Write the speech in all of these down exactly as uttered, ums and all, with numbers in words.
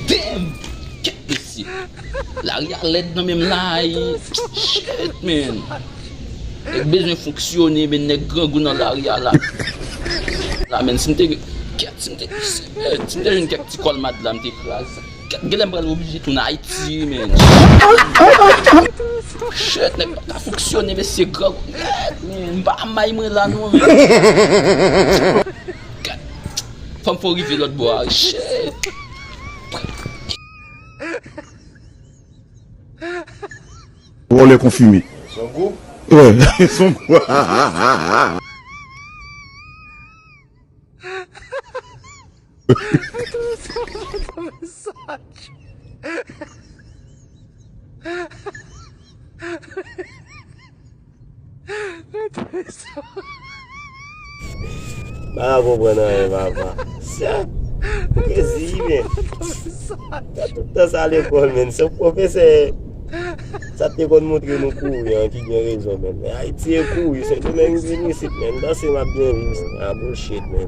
Damn! Kèt mesye. Lari a lèd nan menm la. Shit, man. Nèg bezwen fonksyone, men nèg grangou nan lari a la. La, men si m te, kèt, si m te, si m te jwenn kèk ti kòlmad la, m te kraze. Kèt, genlè m pral oblije tounen Ayiti, men. Shit, nèg pa ka fonksyone, mesye, grangou. Kèt, men, m pa may mwen la, non, men. Kèt, fò m fè w rive lòt bò a, shit. Vòlè konfime. Son gwoup? Wè, son gwoup. M pa ka konprann anyen, papa. Sè, ou krezi, men. Sa tout tan sa lekòl, men. Se pwofesè sa te konn montre nou kouri an ki gen rezon, men. Men Ayiti e kouri, Sendomeng vin isit, men. Panse m ap byen viv, ah, bullshit, men.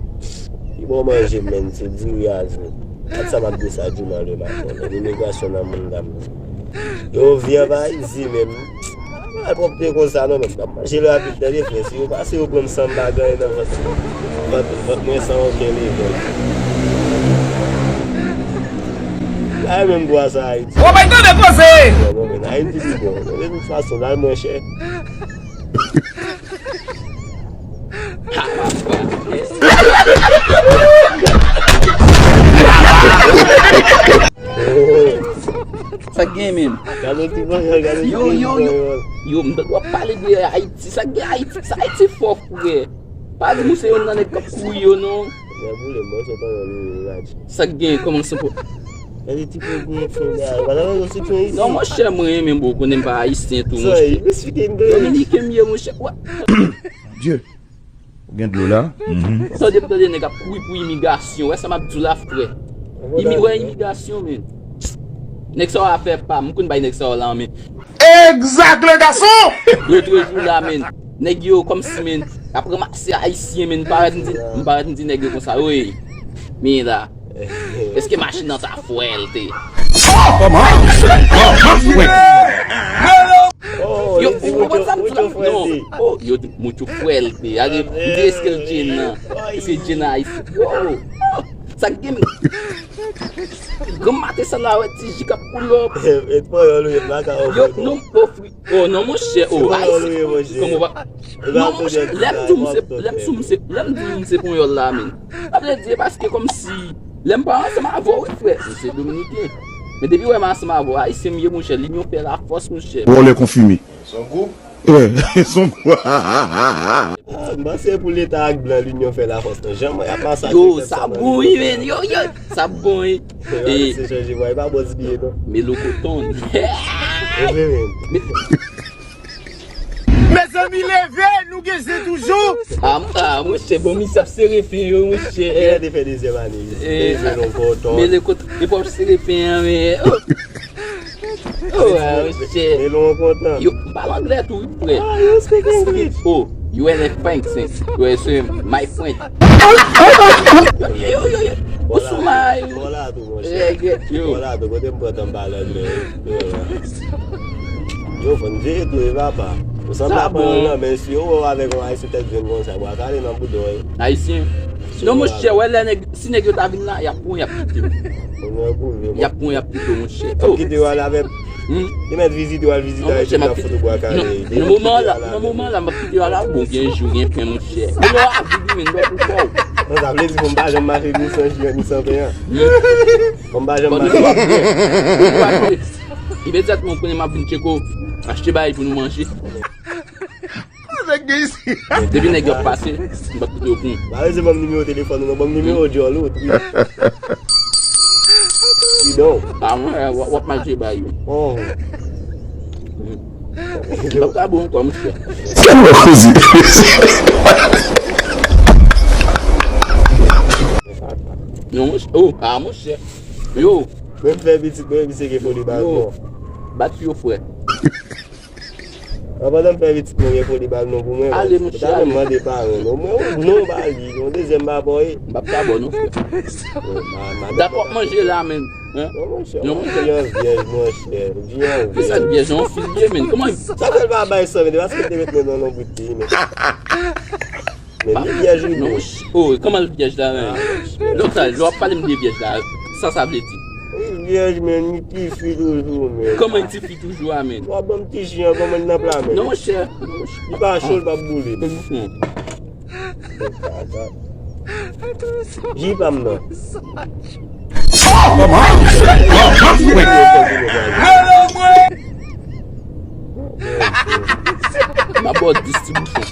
Pi bon manje, men, se diri a zo. Gad sa m ap di sa Juma le maten, men. Imigrasyon nan moun dam nan. Yo, vi an pa izi menm. Al pwòpte konsa non, men. M ap manje l rapid, tande frè. Si yo pase, yo pran m san m pa gen anyen nan vant. Vant, vant mwen san okenn leve. Ay, menm gwa sa Ayiti. Ou bay tande koze! Non, non, men Ayiti pi bon. De tout fason, la mwen chè. Sa k gen menm? Gade ti panyòl, gade ti yo, yo, yo, panyòl. Yo, m w ap pale de Ayiti. Sa k gen Ayiti? Sa Ayiti fò, frè. Pa di m ou se youn nan nèg k ap kouri yo, non. Nèg boule, mwen se panyòl, yo, Radji. Sa k gen? Kòman se pou? Gade ti panyòl, gade ti panyòl. Non, monchè, mwen renmen, bro, konnen m pa ayisyen tou, monchè. Dominiken m ye, monchè. Wè. Mon Dieu. Ou gen dlo la? Mhm. Sa w depi tande nèg ap kouri pou imigrasyon. Wè sa m ap di w la, frè. Imi-, wè imigrasyon, men. Nèg sa w a fè pa m, m konn bay nèg sa w la, men. Exact, le garçon! Lòt jou la, men. Nèg yo kòmsi, men, ap ranmase ayisyen, men. M parèt m di, m parèt m di nèg yo konsa, wi. Men la. Èske machin nan sa fwèlte? Kòman? Kòman fwèlte? Yo, ou konprann sa m di la? Non. Oh, yo di mucho fuerte. Ale, m di èske l Djena? Èske Djena isit? Yo, sa k gen? Granm maten sa la, wè ti ji k ap pull up. E panyòl ou ye, m pa ka konprann. Yo, non, ofri. Oh, non, monchè, oh, ayisyen. Kòman w pa. Non, monchè, lè m di w m se, lè m di w m se, lè m di w m se panyòl la, men. Sa vle di, paske kòmsi, lè m pa ansanm avè w, wi, frè, m se dominiken. Men depi w wè m ansanm avè w, ayisyen m ye, monchè, linyon fè lafòs, monchè. Vòlè konfime. Son gwoup? Wè, son gwoup. Ah, m panse pou leta ak blan, linyon fè lafòs, non. Jan mwen ap masakre pèp sa nan Lil Kontan. Yo, sa bon, wi, men, yo, yo, sa bon, wi. Yo, Alexis chanje vwa, e pa bòs li ye, non. Melokoton. E vre menm. Mezanmi, leve, nou gen zen toujou. Ah, ah, monchè, bon, misye ap sere fen yo, monchè. Kilè te fè dezyèm ane isit? Eh, Mezanmi, Longontan. Men le kot, epi w ap sere fen an, men, oh. Oh, ah, monchè. Mezanmi, Longontan. Yo, m pale anglè tou, wi, frè. Ah, you speak English? Oh, you are thanks, eh. You are my friend. Yo, yo, yo, yo. Ou sou may. Voilà, tou, monchè. Yo. Voilà, tou, kote m pran tan m pale anglè, wi. Yo, yo. Yo, fò n veye tou, wi, papa. Ou sanble ap pran nan men, si yo wè w avèk yon ayisyen tèt grenn konsa, bwa kale nan bouda w, wi. Ayisyen? Non, monchè, wè lè nèg, si nèg yo ta vin la, y ap pran, y ap kite w. Y ap pran, y ap kite w, monchè. Y ap kite w ale avè m. Yo mèt vizite w, al vizite Ayiti, y ap fout ou bwa kale. Nan moman la, nan moman la, m ap kite w ale, bon, gen jou, gen pen, monchè. Bon, lè w ap viv, men, lè w pou kò w. Non, sa vle di, fò m pa janm mache ni san ji, ni san pen an. Fò m pa janm mache. Imedyatman, konnen m ap vin tcheke w, achte bagay pou nou manje. Nèg gen isi. Depi nèg yo ap pase, m p ap kite yo pou m. Pa bezwen ban m nimewo telefòn ou non, ban m nimewo djòl ou, trip. Bidon. Ah, mwen, w ap, w ap mal jwe bay yo. Oh. M p ap ka bon ankò, monchè. Tèlman koze. Non, monchè. Oh, ah, monchè. Yo. Mwen fè pitit, mwen misye gen foli ba. Yo. Bat yo, frè. Pandan m fè pitit mwen gen foli ba l non pou mwen. Ale, monchè, ale. Mwen mande paran non. Mwen, yon non ba li, yon dezyèm ba bòy. M p ap ka ba w non, frè. Dat w ap manje la, menn. Non, monchè, non, monchè, yon vyèj, monchè. Ki sa k vyèj, yon fi l ye, menn? Kòman? Sa fè l pa bay san, menn? Paske l te met men nan lonbrit li, menn. Men li vyèj, wi, non, monchè. Oh, kòman l vyèj la, menn? Lòt sa, lè w ap pale m de vyèj la, sa sa vle di? Li vyèj, menn, li tifi toujou, menn. Kòman li tifi toujou a, menn? W ap ban m ti ji an, kòman l nan pla, menn? Non, monchè. Li pa cho, li p ap boule. Ji pa m nan. M ap ba w dis ti bouchon.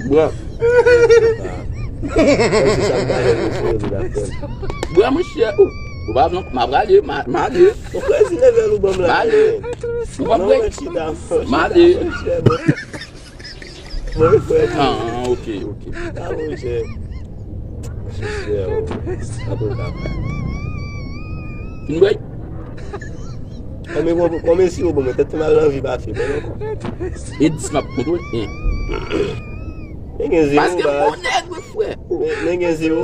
Bwè. Bwè, monchè. Ou pa vle, m ap rale, m a- m ale. Ou kwè si level ou ban m la, m ale. Ou pa vle? M ale. Mwen frè di. Ah, ok, ok. Ah, monchè. Monchè, oh. An tou ka. Fin bwè. Konbyen, konbyen, konbyen siwo bon, mwen tèt fè mal nan vi pa fè bon ankò. E dis m ap kontwole. Men gen zewo. Paske m bon nèg, wi, frè. Men, men gen zewo.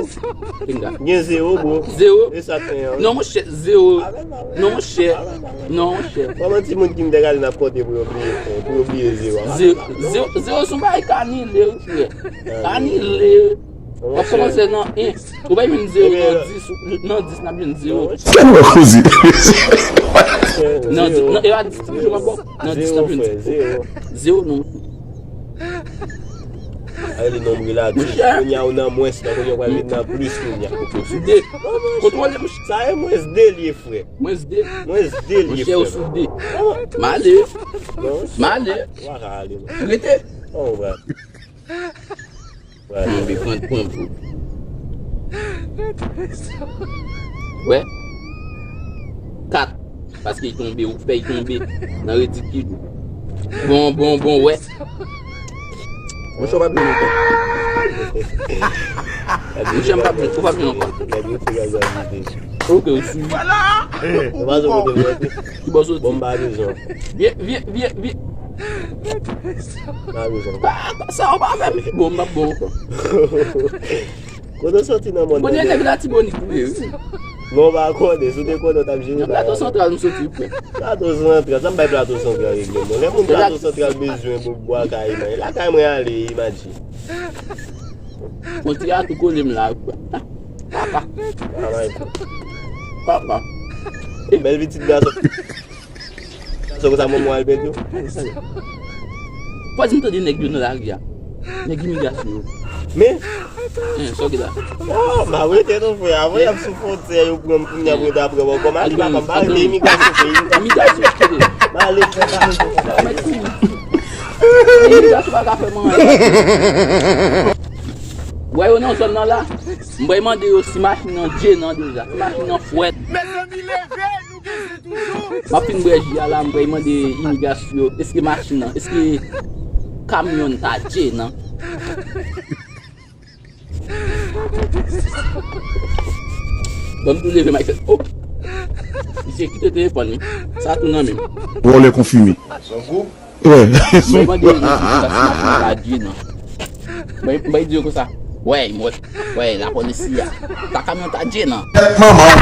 Pinga. Gen zewo, bro. Zewo. E sa k fè an. Non, monchè, zewo. Non, monchè. Non, monchè. Kòman timoun ki m te gade n ap konte pou yo bliye, pou yo bliye zewo a? Zewo, zewo, zewo se yon bagay k anile, wi, frè. K anile. W ap kòmanse nan en. Ou pa jwenn zewo nan dis, nan dis n ap jwenn zewo. Kèl wè koze? Nan di-, nan, e pa dis ti bouchon m ap ba w. Nan dis n ap jwenn zewo. Zewo, non. Ay, li nonm relatif. Monchè. Kounye a ou nan mwens la, kounye a ou pral vin nan plis kounye a. Ou sou de. Kontwole, monchè. Sa e mwens de l ye, frè. Mwens de. Mwens de l ye, frè. Monchè, ou sou de. M ale. M ale. Ou pa ka ale, non. Rete. Ou va. Tonbe, pran, pran pou. Wè. Kat. Paske l tonbe, ou fè l tonbe nan redikil. Bon, bon, bon, wè. Monchè, ou pa byen ankò. Monchè, m pa byen, ou pa byen ankò. Ok, ou sou. Ki bò soti? Bon, m pa bezwen. Vye, vye, vye, vye. Pa bezwen. Pa, pa, sa ou pa fè. Bon, m pa bon ankò. Kote w soti nan mòn nan? Kote nèg Latibonit ou ye, wi. Non, w pa konnen. Si w te konnen, w t ap jere bagay. Nan Plato Santral m soti, frè. Plato Santral, sa m bay Plato Santral regle mwen. Lè moun Plato Santral bezwen bout bwa kay mwen, lakay mwen ale, imaji. Konti a tou kole m la, frè. Papa. Papa. Bèl pitit gason. Sa konsa manman al pèdi w. Fò di m tande nèg yo nan lari a. Nèg imigrasyon yo. Men. Hein, sa w gen la? Oh, m ap rete non, frè. Avan y ap sou fwontyè, yo pran m, kounye a pou yo ta pran m ankò. M ale papa m, m pa rete imigrasyon, frè. Imigrasyon, frè. M ale, frè, m ale. Imigrasyon pa ka fè m anyen. Wè yo nan zòn nan la. M bay mande yo si machin nan dje nan deja. Si machin nan fwèt. Mezanmi, leve, nou bezwen toujou. M ap fin bwè ji a la, m bay mande imigrasyon yo, èske machin nan, èske kamyon ta dje nan? Ban m tou leve, Mike. Oh! Misye kite telefòn li. Sa tou nan men m. Vòlè konfime. Son gou. Wè. Mwen mande yo nan sitiyasyon nan pa di nan. Mwen, mwen di yo konsa. Wè, mwen, wè, lapolis ya. Ta kamyon ta dje nan. Manman.